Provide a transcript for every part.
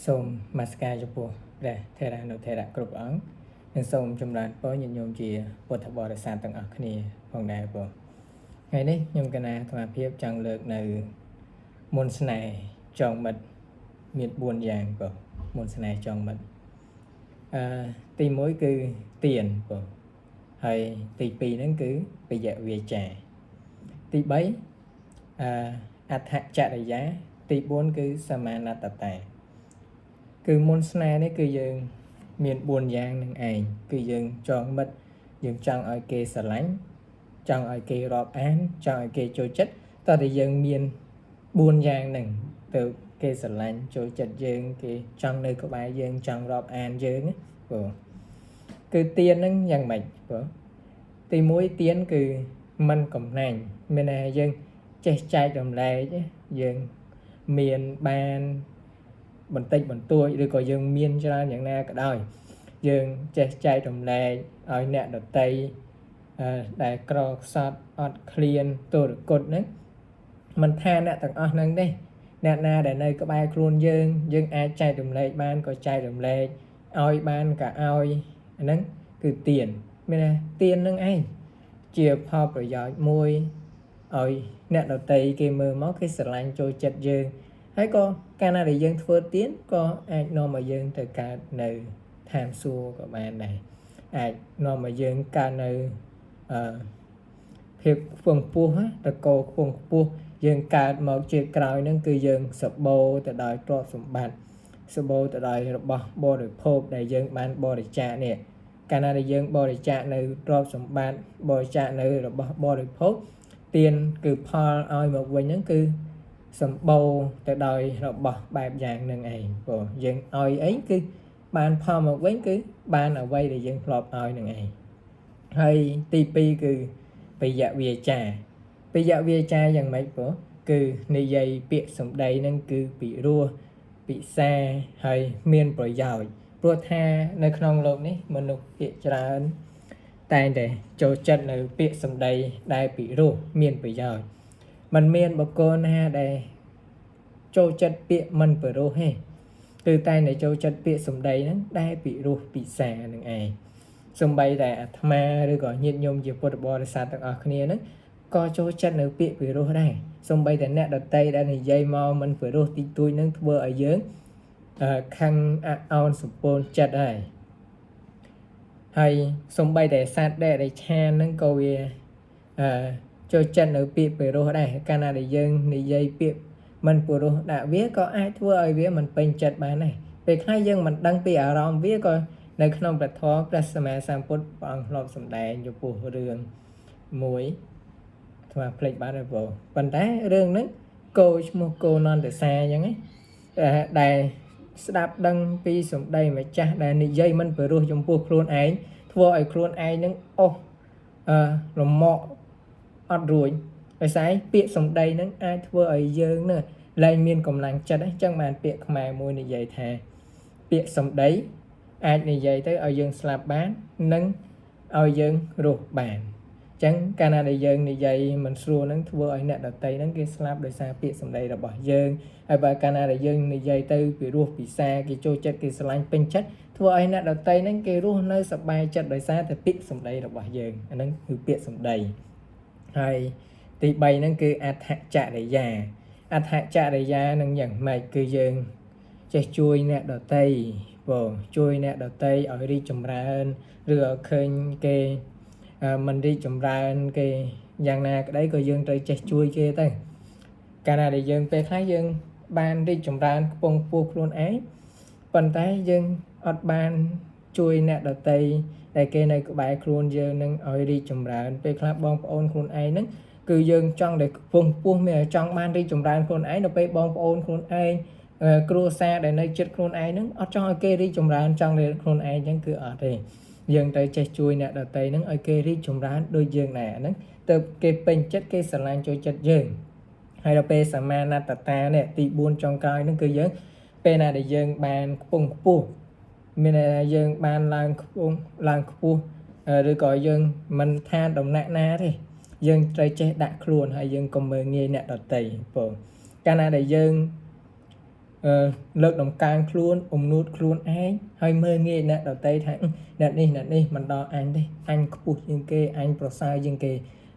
សូមនមស្ការចំពោះព្រះថេរានុថេរៈគ្រប់អង្គនិងសូមចម្រើនពរញាតិញោមជាពុទ្ធបរិស័ទទាំងអស់គ្នាផងដែរបងថ្ងៃនេះខ្ញុំកណាអាត្មាភាពចង់លើកនៅមន្តស្នេហ៍ចងមិត្តមាន4យ៉ាងបងមន្តស្នេហ៍ចងមិត្តអឺទី1គឺទានបងហើយទី2ហ្នឹងគឺបយវាចាទី3អឺអដ្ឋចរិយាទី4គឺសមាណត្តតាគឺមន្តស្នេហ៍នេះគឺយើងមាន4យ៉ាងនឹងឯងគឺយើងចងមិត្តយើងចង់ឲ្យគេស្រឡាញ់ចង់ឲ្យគេរាប់អានចង់ឲ្យគេចូលចិត្តតើតែយើងមាន4យ៉ាងហ្នឹងទៅគេស្រឡាញ់ចូលចិត្តយើងគេចង់នៅក្បែរយើងចង់រាប់អានយើងណាបងគឺទានហ្នឹងយ៉ាងម៉េចបងទី1ទានគឺមិនកំណាញ់មានន័យថាយើងចេះចែករំលែកយើងមានបានបន្តិចបន្តួចឬក៏យើងមានច្រើនយ៉ាងណាក៏ដោយយើងចេះចែករំលែកឲ្យអ្នកដតីដែលក្រខ្សត់អត់ឃ្លានទរគុតហ្នឹងមិនថាអ្នកទាំងអស់ហ្នឹងទេអ្នកណាដែលនៅក្បែរខ្លួនយើងយើងអាចចែករំលែកបានក៏ចែករំលែកឲ្យបានក៏ឲ្យអាហ្នឹងគឺទានមានថាទាននឹងឯងជាផលប្រយោជន៍មួយឲ្យអ្នកដតីគេមើលមកគេស្រឡាញ់ចូលចិត្តយើងហើយក៏កាលណាដែលយើងធ្វើទានក៏អាចនាំឲ្យយើងទៅកើតនៅឋានសួគ៌ក៏បានដែរអាចនាំឲ្យយើងកើតនៅអឺភាពខ្ពង់ខ្ពស់តកោខ្ពង់ខ្ពស់យើងកើតមកជាក្រោយហ្នឹងគឺយើងសបោទៅដោយទ្រព្យសម្បត្តិសបោទៅដោយរបស់បរិភោគដែលយើងបានបរិច្ចាគនេះកាលណាដែលយើងបរិច្ចាគនៅទ្រព្យសម្បត្តិបរិច្ចាគនៅរបស់បរិភោគទានគឺផលឲ្យមកវិញហ្នឹងគឺសម្បូរទៅដោយរបស់បែបយ៉ាងនឹងឯងព្រោះយើងឲ្យអីគឺបានផលមកវិញគឺបានអ្វីដែលយើងធ្លាប់ឲ្យនឹងឯងហើយទី2គឺបយវាចាបយវាចាយ៉ាងម៉េចព្រោះគឺនិយាយពាក្យសម្ដីនឹងគឺពិរោះពិសាហើយមានប្រយោជន៍ព្រោះថានៅក្នុងโลกនេះមនុស្សភាគច្រើនតែងតែចូលចិត្តនៅពាក្យសម្ដីដែលពិរោះមានប្រយោជន៍มันមានបុគ្គលណាដែលចូលចិត្តពាក្យមិនពិរោះទេគឺតែងតែចូលចិត្តពាក្យសម្ដីហ្នឹងដែលពិរោះពិសានឹងឯងសំបីតែអាត្មាឬក៏ញាតិញោមជាពុទ្ធបរិស័ទទាំងអស់គ្នាហ្នឹងក៏ចូលចិត្តនៅពាក្យពិរោះដែរសំបីតែអ្នកដតីដែលនិយាយមកមិនពិរោះតិចតួចហ្នឹងធ្វើឲ្យយើងខឹងអោនសម្ពូនចិត្តហើយហើយសំបីតែសត្វដែលឆានហ្នឹងក៏វាអឺចូលចិត្តនៅពាក្យពិរោះដែរកាលណាដែលយើងនិយាយពាក្យមិនពិរោះដាក់វាក៏អាចធ្វើឲ្យវាមិនពេញចិត្តបានដែរពេលខ្លះយើងមិនដឹងពីអារម្មណ៍វាក៏នៅក្នុងព្រះធម៌ព្រះសម្មាសម្ពុទ្ធព្រះអង្គធ្លាប់សម្ដែងចំពោះរឿងមួយថ្មភ្លេចបាត់ហើយបងប៉ុន្តែរឿងហ្នឹងគោឈ្មោះគោនន្តសាអញ្ចឹងណាដែលស្ដាប់ដឹងពីសម្ដីម្ចាស់ដែលនិយាយមិនពិរោះចំពោះខ្លួនឯងធ្វើឲ្យខ្លួនឯងនឹងអស់អឺលមកអត់រួចដោយសារពាក្យសម្ដីនឹងអាចធ្វើឲ្យយើងនឹងលែងមានកម្លាំងចិត្តអញ្ចឹងបានពាក្យខ្មែរមួយនិយាយថាពាក្យសម្ដីអាចនិយាយទៅឲ្យយើងស្លាប់បាននិងឲ្យយើងរស់បានអញ្ចឹងកាលណាដែលយើងនិយាយមិនស្រួលនឹងធ្វើឲ្យអ្នកដតីនឹងគេស្លាប់ដោយសារពាក្យសម្ដីរបស់យើងហើយបើកាលណាដែលយើងនិយាយទៅពីរោះពិសាគេចូលចិត្តគេស្រឡាញ់ពេញចិត្តធ្វើឲ្យអ្នកដតីនឹងគេរស់នៅសប្បាយចិត្តដោយសារតែពាក្យសម្ដីរបស់យើងអាហ្នឹងគឺពាក្យសម្ដីហើយទី3ហ្នឹងគឺអដ្ឋចរិយាអដ្ឋចរិយានឹងយ៉ាងម៉េចគឺយើងចេះជួយអ្នកដតីបងជួយអ្នកដតីឲ្យរីកចម្រើនឬឲ្យឃើញគេមិនរីកចម្រើនគេយ៉ាងណាក្តីក៏យើងត្រូវចេះជួយគេទៅកាលណាដែលយើងពេលខ្លះយើងបានរីកចម្រើនខ្ពង់ខ្ពស់ខ្លួនឯងប៉ុន្តែយើងអត់បានជួយអ្នកដតីដែលគេនៅក្បែរខ្លួនយើងនឹងឲ្យរីកចម្រើនពេលខ្លះបងប្អូនខ្លួនឯងហ្នឹងគឺយើងចង់តែខ្ពង់ខ្ពស់មានចង់បានរីកចម្រើនខ្លួនឯងដល់ពេលបងប្អូនខ្លួនឯងគ្រួសារដែលនៅជិតខ្លួនឯងហ្នឹងអត់ចង់ឲ្យគេរីកចម្រើនចង់រៀនខ្លួនឯងអញ្ចឹងគឺអត់ទេយើងត្រូវចេះជួយអ្នកដទៃហ្នឹងឲ្យគេរីកចម្រើនដូចយើងដែរហ្នឹងទៅគេពេញចិត្តគេស្រឡាញ់ចូលចិត្តយើងហើយដល់ពេលសមាណត្តតានេះទី4ចុងក្រោយហ្នឹងគឺយើងពេលណាដែលយើងបានខ្ពង់ខ្ពស់មានន័យថាយើងបានឡើងខ្ពង់ឡើងខ្ពស់ឬក៏យើងមិនថាដំណាក់ណាទេយើងត្រូវចេះដាក់ខ្លួនហើយយើងកុំមើលងាយអ្នកដទៃបងកាលណាដែលយើង លើកដំកើងខ្លួនអំនួតខ្លួនឯងហើយមើលងាយអ្នកដទៃថាអ្នកនេះអ្នកនេះមិនដល់អញទេអញខ្ពស់ជាងគេអញប្រសើរជាងគេ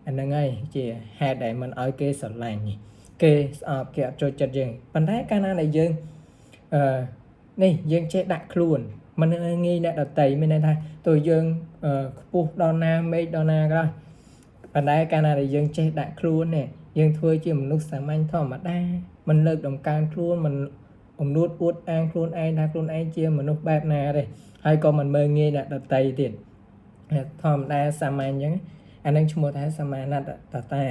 អាហ្នឹងហើយជាហេតុដែលមិនឲ្យគេស្រឡាញ់គេស្អប់គេអត់ចូលចិត្តយើងប៉ុន្តែកាលណាដែលយើងអឺនេះយើងចេះដាក់ខ្លួនមិនងាយអ្នកដទៃមានន័យថាទោះយើងខ្ពស់ដល់ណាមេឃដល់ណាក៏ដោយប៉ុន្តែកាលណាដែលយើងចេះដាក់ខ្លួននេះយើងធ្វើជាមនុស្សសាមញ្ញធម្មតាមិនលើកដំកើងខ្លួនមិនអំនួតអួតអាងខ្លួនឯងថាខ្លួនឯងជាមនុស្សបែបណាទេហើយក៏មិនមើលងាយអ្នកដទៃទៀតធម្មតាសាមញ្ញអញ្ចឹងអានឹងឈ្មោះថាសមាណត្តតា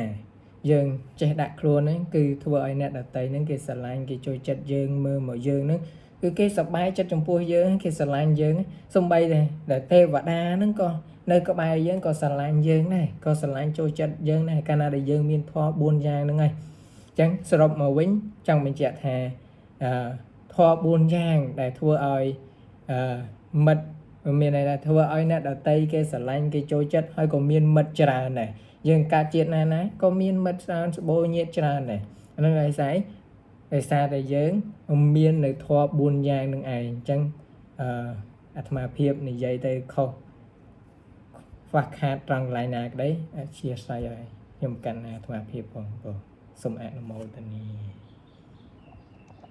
យើងចេះដាក់ខ្លួនហ្នឹងគឺធ្វើឲ្យអ្នកដទៃហ្នឹងគេស្រឡាញ់គេចូលចិត្តយើងមើលមកយើងហ្នឹងគឺគេសប្បាយចិត្តចំពោះយើងគេស្រឡាញ់យើងសំបីតែទេវតាហ្នឹងក៏នៅក្បែរយើងក៏ស្រឡាញ់យើងដែរក៏ស្រឡាញ់ចូលចិត្តយើងដែរកាលណាដែលយើងមានធម៌4យ៉ាងហ្នឹងហើយអញ្ចឹងសរុបមកវិញចង់បញ្ជាក់ថាអឺធម៌4យ៉ាងដែលធ្វើឲ្យអឺមិត្តមានន័យថាធ្វើឲ្យអ្នកដទៃគេស្រឡាញ់គេចូលចិត្តហើយក៏មានមិត្តច្រើនដែរយើងកើតជាតិណាណាក៏មានមិត្តច្រើនស្បូរញាតិច្រើនដែរអាហ្នឹងដោយសារអីដោយសារតែយើងមាននៅធម៌4យ៉ាងនឹងឯងអញ្ចឹងអឺអាត្មាភាពនិយាយទៅខុសខ្វះខាតត្រង់កន្លែងណាក្តីអធ្យាស្រ័យឲ្យខ្ញុំកាន់អាត្មាភាពផងបងសូមអនុមោទនា។